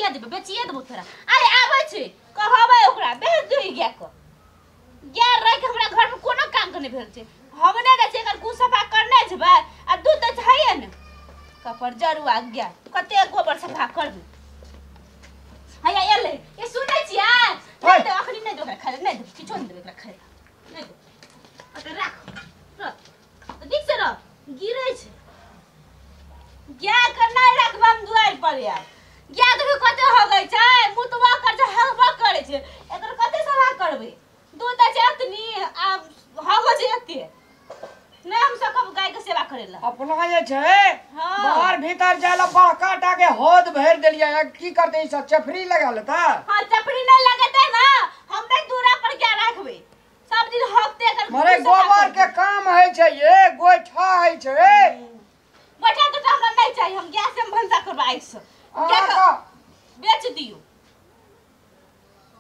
बेचिए देबो, बेचिए देबो तोरा। अरे आबै छै कहबै ओकरा बेच दिही गाय के। गाय रहि के हमरा घर में कोनो काम के नहि भेल छै। हम नहि दै छियै एकर गु सफा करने जेबै आ दूध तऽ छैहे ने। कपर जरुआ गाय कते गोबर सफा करबै। हैया एलै, ई सुनै छियै? नहि देबै अखनी, नहि देबै ओकरा खाय लए, नहि देबै, किछो नहि देबै ओकरा खाय लए, नहि देबै। ओतऽ राख, रख, नीक से रख, गिरै छै। गाय के नहि रखबै हम दुआरि पर यार। गाय देखियौ कते हगै छै, मुतबा करै छै, हगबा करै छै, एकर कते सफा करबै? दूध दै छै एतनी आ हगै छै एते। नहि हम सकब गाय के सेवा करै लए। अपना जे छै बाहर भीतर जाय लए बड़का टा के हौद भरि देलियै, की करतै ई सब? चफरी लगा लेता। हां चफरी नहि लगेतै ने, हम नहि दूरा पर गाय राखबै। सब दिन हगते एकर मरे गोबर के काम होइ छै, ये गोइठा होइ छै। गोइठा तो हमरा नहि चाही, हम गैस से भनसा करबै आगि से। बेच दियौ।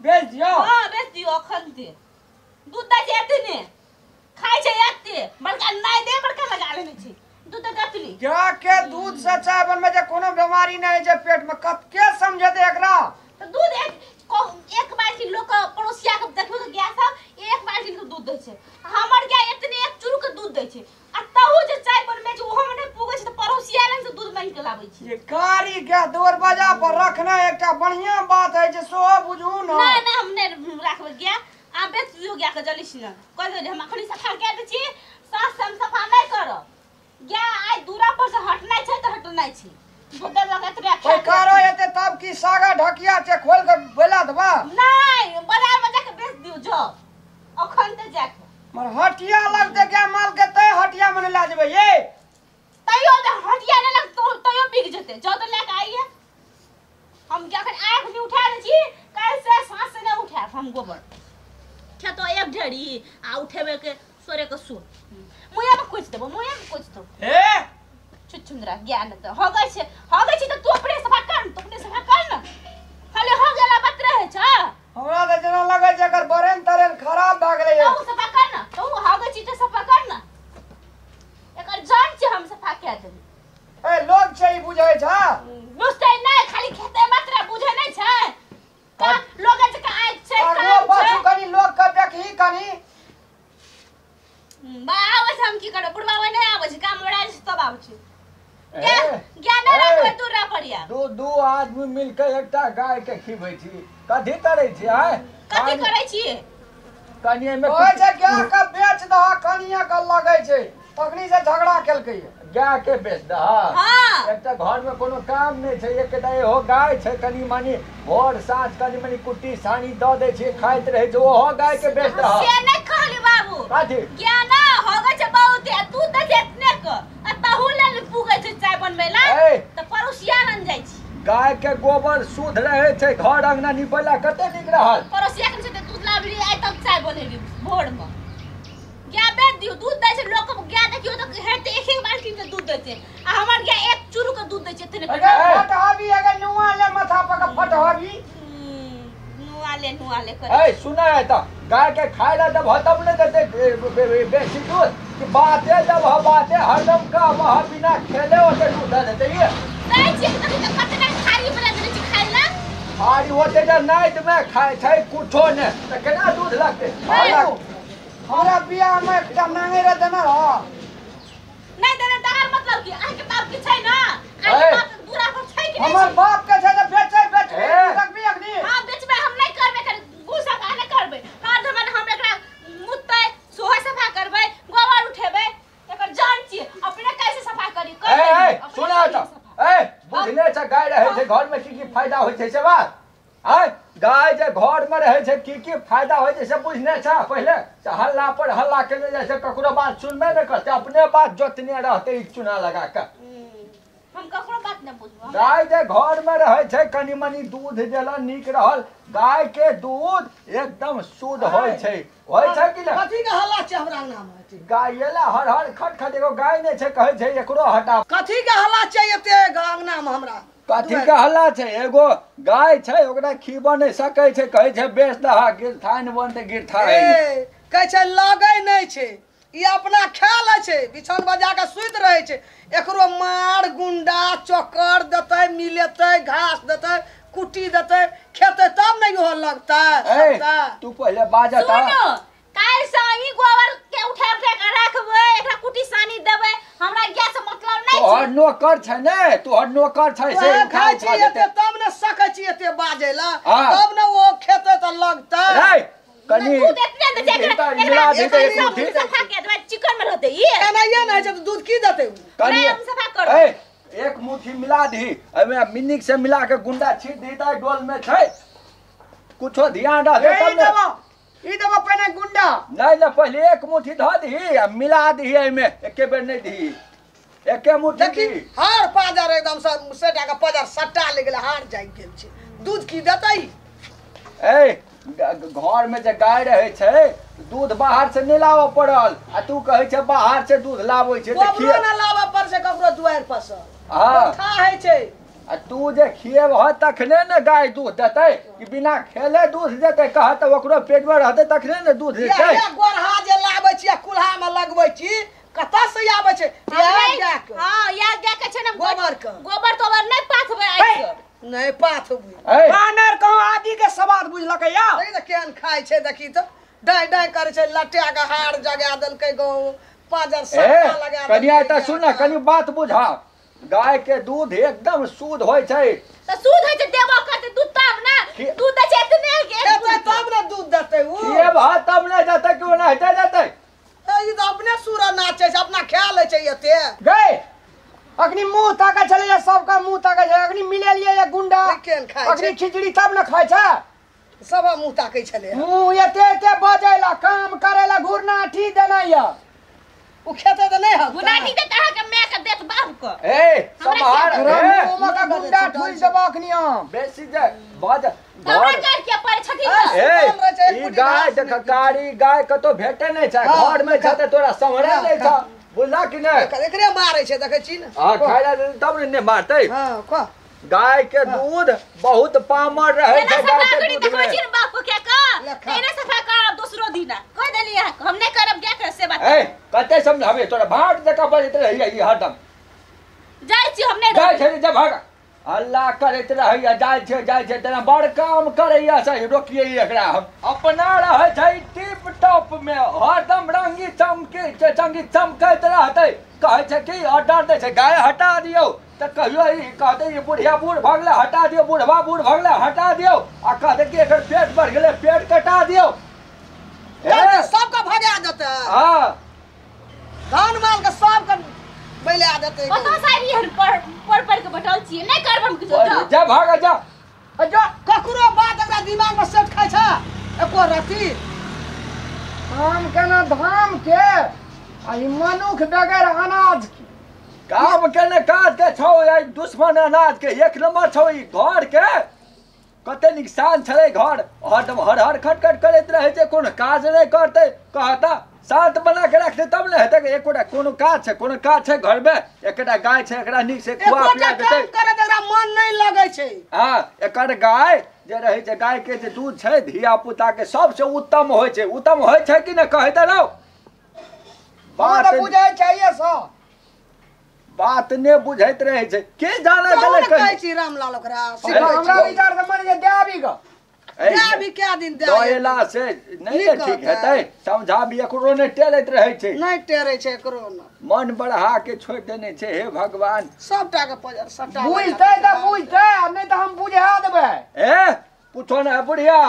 बेच दियौ? हां बेच दियौ अखन दे। दूध दै छै एतने, खाइ छै एते, बड़का नहि दे, बड़का लगा लेने छै दूध तऽ एतनी। गाय के दूध से चाय बनबै छै, कोनो बीमारी नहि होइ छै पेट में। कते समझेतै एकरा? तऽ दूध एक बाल्टी लोक पड़ोसिया के देखबै तऽ गाय सब एक बाल्टी के दूध दै छै। हमर गाय एतने एक चूरू के दूध दै छै आ तहु जे चाय बनबै छै ओहो में नहि पुगै छै तऽ पड़ोसिया लग से दूध मांगि के लाबै छै। ये कारी गाय दरवाजा पर रखना एकटा बढ़िया बात है जे सोहो बुझू न। नहि नहि हम नहि राखबै गाय। आ बेच दियौ गाय के जल्दी से। कहि देलियै हम अखनी सफा कए दै छी, सास से हम सफा नहि करब। गाय आइ दूरा पर से हटनाइ छै तऽ हटनाइ छै। दूध लगत रे पैकारो एते तब की सागा ढकिया छै खोल के बेला देबा? नहीं बाजार में जाके बेच दियौ जाओ अखन ते जाके। मर हटिया लगते गाय माल के ते हटिया में ला जेबै ये। तैयो जे हटिया नहि लगतो तैयो बिक जेतै। जाओ तऽ लए के आइए। हम अखन आँख नहि उठा दै छी, काल्हि से साँस से नहि उठायब हम गोबर। खेतो एक ढेरी आ उठेबै के सोरे के सोर। मुँहे में कुछ देबो, मुँहे में कुछ देबो। हे छुछुंदरा ज्ञान तऽ हगै छै, हगै छै तऽ तू अपने सफा कर न, तू अपने सफा कर न। खाली हगेला बात रहै छ। हमरा तऽ जेना लगै छै एकर बरेन तरेन खराब भए गेलै। तू सफा कर न, तू हगै छी तऽ सफा कर न। एकर जान छै हम सफा कए देबै। ए लोग छै ई बुझै छ? बुझतै नहि, खाली खेते मात्र बुझै नहि छै। का लोग जका आँखि छै, कान छै। कनी लोग के देखही कनी। बा आबै छै हम की करबै? बुढ़बा नहि आबै छै, काम ओरा छै तब आबै छै। ज्ञान राखबै दूरा पर यार। दू दू आदमी मिलके एकटा गाय के खिबै छी। कथी करै छी आय? कथी करै छी? कनी एमे कहै छै गाय के बेच दह, कनिया के लगै छै तखनी से झगड़ा केलकै। गाय के बेच दह? हां। एकटा घर में कोनो काम नहि छै, एकटा एहो गाय छै कनी मनी भोर साँझ कनी मनी कुट्टी सानी दऽ दै छै, खाइत रहै छै, ओहो गाय के बेच दह। से नहि कहली बाबू। कथी? ज्ञान होगै छै बहुत, तू तऽ एतने के आ तहु लेल पुगै छै चाय बनबै ला तऽ पड़ोसिया लग जाइ छै। गाय के गोबर शुद्ध रहै छै, घर अंगना निपैला कते नीक रहल। पड़ोसिया के छै तऽ दूध लाबली आइ तब चाय बनेली भोर में। गाय बेच दियौ, दूध दै छै लोक। गाय देखियौ तऽ हेतै एक एक बाल्टी के दूध दै छै आ हमर गाय एक चूरू के दूध दै छै। एतने फटहबी अगर नुआ ले माथा पर के फटहबी। नुआ ले, नुआ ले कर। ए सुनै है तऽ गाय के खाय ला देबह तब ने देतै बेसी दूध। कि बाते देबह बाते हरदम कहबह बिना खेले ओते दूध दऽ देतै। ये दै छै तऽ कतना खारी बना देने छै खाय ला। खारी ओते जे नाइत में खाय छै कुछो ने तऽ केना दूध लगतै? हमरा बियाह में एकटा नांगे रे देने रह। नहि देने तहर मतलब की? अहाँके बाप के छै ना? अहाँके बाप दूरा पर छै कि नहि? हमर बाप के छै तऽ बेचै बेचबै सकबी अखनी। हां बेचबै हम नहि करबै, कर गु सफा नहि करबै। हर धमन हम एकरा मुतै सोहा सफा करबै, गोबर उठेबै, एकर जान छी अपने कैसे सफा करी? ए ए सुना त ए बुझने छ गाय रहै छै घर में की की फायदा होइ छै से बात? आय गाय जे घर में रहै छै की की फायदा होइ छै से बुझने छ? पहिले से हल्ला पर हल्ला केने जाइ छै, ककरो बात सुनबे नहि करतै, अपने बात जोतने रहतै चूना लगा के। हम ककरो बात नहि बुझबै। गाय जे घर में रहै छै कनी मनी दूध देला नीक रहल। गाय के दूध एकदम शुद्ध होइ छै, होइ छै कि नहि? कथी के हल्ला छै हमरा अंगना में? गाय एला हर हर खट खट एगो गाय नहि छै कहै छै एकरो हटा। कथी के हल्ला छै एते अंगना में हमरा? कथी के हल्ला छै? एगो गाय छै ओकरा खीबऽ नहि सकै छै, कहै छै बेच दह गिरथान बनतै गिरथा। कहै छै लगै नहि छै, ई अपना खा लै छै, बिछौन बजा के सुति रहै छै। एकरो मार गुंडा चक्कर देतै, मिलेतै, घास देतै, कुटी देतै खेतै तब ने इहो लगतै। तू पहिले बाजत। सुनो काल से ई गोबर के उठा उठा के राखबै, एकरा कुटी सानी देबै, हमरा गैस से मतलब नहीं छै। तोहर नौकर छै ने, तोहर नौकर छै से खाइ छी एते तब ने सकै छी एते बाजैला, तब ने ओ खेतै त लगतै। रे कनी दूध एतने दे छै एकरा मुठी सफा के देबै, चिकन में रहतै ई केनाइए नै छै त दूध की देतै? कनी हम सफा करबै। ए एक मुट्ठी मिला दी, एमे मिनिक से मिला के गुंडा छीट दी त डोल में छै, कुछो ध्यान रहतै तब ने। ई दबा पहले गुंडा नहीं ना, पहले एक मुट्ठी ध दी आ मिला दी एमे, एके बेर नहीं दी, एके मुट्ठी देखी। हार पाजर एकदम से सेटा के पाजर सट्टा ले गेलै, हार जाय गेल छै। दूध की देतै? ए घर में जे गाय रहे छै दूध बाहर से नहीं लाबऽ पड़ल, आ तू कहै छै बाहर से दूध लाबै छै त खिए ना लाबऽ पड़ छै ककरो दुआर पर से। हां खा है छै। आ तू जे खिएबह तखने ने गाय दूध देतै, कि बिना खेले दूध देतै? कहत ओकरो पेट में रहतै तखने ने दूध देतै। ये गोरहा जे लाबै छी आ कुल्हा में लगबै छी कतऽ से आबै छै? हां याद जा के छै ने गोबर के, गोबर तोबर नहीं पाथबै आइ के, नहीं पाथबै। बानर कहो आदि के सवाद बुझलकै या नहीं त केहन खाइ छै देखी त, डाय डाय करै छै, लटिया के हार जगा देलकै, गौ पाजर सट्टा लगा। कनिया त सुन ना, कनी बात बुझा, गाय के दूध एकदम शुद्ध होय छै। त शुद्ध होय छै देबो करते दूध तब ना, दूध दै छै एतने के खेतै तब ना दूध देतै उ, खिएबह तब ने देतै, कि ओना हेतै देतै? ई त अपने सूरा नाचै छै, अपना खा लै छै एते। गए अखनी मुंह ताका छलै या सबका मुंह ताका छै, अखनी मिलेलियै या गुंडा अखनी खिचड़ी तब ने खाइ छै, सब मुंह ताकै छलै, मुंह एते एते बजैला, काम करैला घुरना ठी देना या उ खेतै त नहीं हक गुनाठी त अहाँ के my के देत बाप के। ए सम्हार मुंह में का गुंडा ठुल देबो अखनी हम बेसी जे बाज हमरा कर के पर छथिन। ए ई गाय देख, कारी गाय कतो भेटे नहीं छै, घर में छै त तोरा सम्हरे नहीं छ, बुझला कि नहीं? एकरे मारै छै देखै छी ने। हां खाइला तब ने मारतै। हां कह, गाय के दूध बहुत पामर रहे छै, गाय के दूध देखै छी ने बाप के का एने सफा करब दोसरो दिना कह देलियै हम नहीं करब गाय के सेवा। ए कते समझाबे तोरा, भाट जका बजैत रहैया ई हरदम। जाइ छी हम नहीं जाइ छै जब भाग हल्ला करैत रहैया, जाइ छै जाइ छै तेना बड़ काम करैया से रोकिए एकरा हम। अपना रहै छै टिप टॉप में, हरदम रंगी चमके चंगी चमकैत रहतै, कहै छै कि ऑर्डर दै छै गाय हटा दियौ त कहियो ई कहतै ई बुढ़िया बूढ़ भऽ गेलै हटा दियौ, बुढ़वा बूढ़ भऽ गेलै हटा दियौ, आ कहतै कि एकर पेट बढ़ गेलै पेट कटा दियौ, सबके भगा देतै। हां धान माल के सबके बैला देतै। कत सारी हर पर पर पर के बटल छी, नहीं करब हम किछो। जा भाग जा जो ककरो बात एकरा दिमाग में सेट खाइ छै एको रति। हम केना धाम के आ ई मनुख बगैर अनाज के काम के ने काज के छौ, दुश्मन अनाज के एक नंबर छौ। ई घर के कते नुकसान छलै, घर हरदम हर हर खटखट करैत रहै छै, कोनो काज नहि करतै, कहता शांत बना के रखतै तब ने हेतै। एकोटा कोनो काज छै, कोनो काज छै घर में? एकटा गाय छै, एकरा नीक से खुआ पिया देतै, काम करैत एकरा मन नहीं लगै छै। हां एकर गाय जे रहै छै, गाय के जे दूध छै धिया पुता के सबसे उत्तम होइ छै, उत्तम होइ छै कि ने कहै त रहो। बात बुझै चाहिए सब बात ने बुझैत रहै छै, के जाने गेलै कहै छी रामलाल ओकरा। हमरा विचार से मन जे देबी ग देबी क्या दिन दे दएला से नहीं ठीक हेतै, समझाबी एकरो ने टेरैत रहै छै, नहीं टेरै छै एकरो न, मन बढ़ा के छोड़ि देने छै। हे भगवान सबटा के पजर सबटा बुझतै त बुझतै, आ नहीं त हम बुझा देबै। ए पूछो ने बुढ़िया,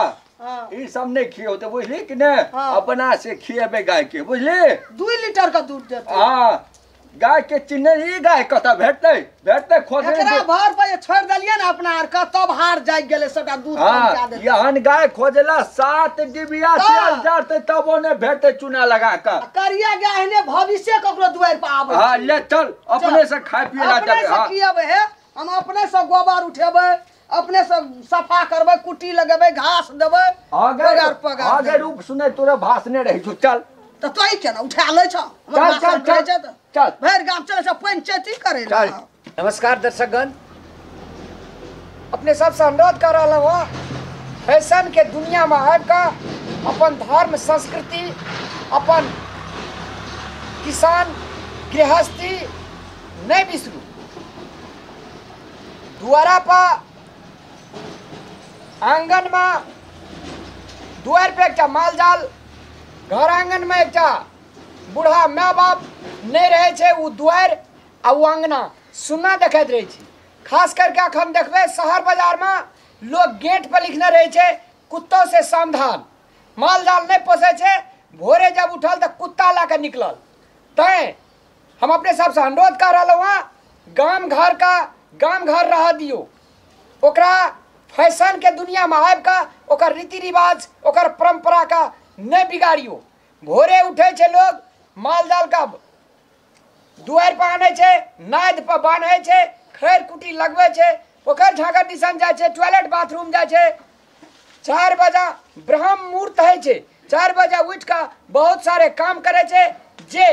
ई सब नहीं खियौ त बुझली कि ने? अपना से खिएबै गाय के, बुझली? 2 लीटर का दूध देतै। हां गाय के चिन्ह ई गाय कतऽ भेटतै? भेटतै खोजै एकरा भर पर छोड़ देलियै ने अपना आर के, तब हार जाग गेलै सबटा दूध कम कए देतै। यहन गाय खोजला 7 डिबिया तेल जरतै तब ओने भेटतै चूना लगा के। करिया गाय ने भविष्य ककरो दुआर पर आबै। हां ले चल अपने से खाय पिए ला अपने से खिएबै हे, हम अपने से गोबर उठेबै, अपने से सफा करबै, कुट्टी लगेबै, घास देबै। आगे आगे रूप सुनै तोरा भाषणे रहै छौ। चल त तोई केना उठा लै छ, चल चल चल चल भरि गाम चलै छ पंचायती करै ला। नमस्कार दर्शकगण, अपने सबसे अनुरोध कर रहा हूँ, फैशन के दुनिया में आबि कऽ अपन धर्म संस्कृति, अपन किसान गृहस्थी नहीं बिसरू। दुआरा पर आंगन में दुआर पे एकटा माल जाल, घर आंगन में एकटा बूढ़ा माय बाप नहीं रहे छै, उ दुआर आ उ आंगना सुन्ना देखैत रहै छै। खास करके अखन देखबै शहर बाजार में लोग गेट पर लिखने रहे छै कुत्तों से सावधान, माल जाल नहीं पोसै छै, भोरे जब उठल तो कुत्ता ला के निकलल। तैं हम अपने सबसे अनुरोध कर रहा हूँ, गाम घर का गाम घर रह दियो, ओकरा फैशन के दुनिया में आबि कऽ ओकर रीति रिवाज ओकर परंपरा का नहीं बिगाड़ियो। भोरे उठे छै लोग, माल जाल का दुआर पर आनै छै, नादि पर बान्है छै, खैर कुटी लगबै छै, पोखरि झाँखर दिसन जाइ छै, टॉयलेट बाथरूम जाइ छै। 4 बजे ब्रह्म मुहूर्त होइ छै, 4 बजे उठि कऽ बहुत सारे काम करै छै जे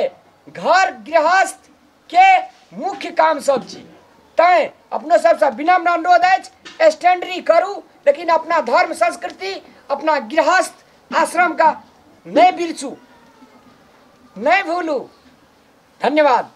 घर गृहस्थ के मुख्य काम सब छी। तैं अपनो सबसँ विनम्र अनुरोध अछि, स्टैंडरी करू, लेकिन अपना धर्म संस्कृति अपना गृहस्थ आश्रम का नहीं बिरसू, नहीं भूलू। धन्यवाद।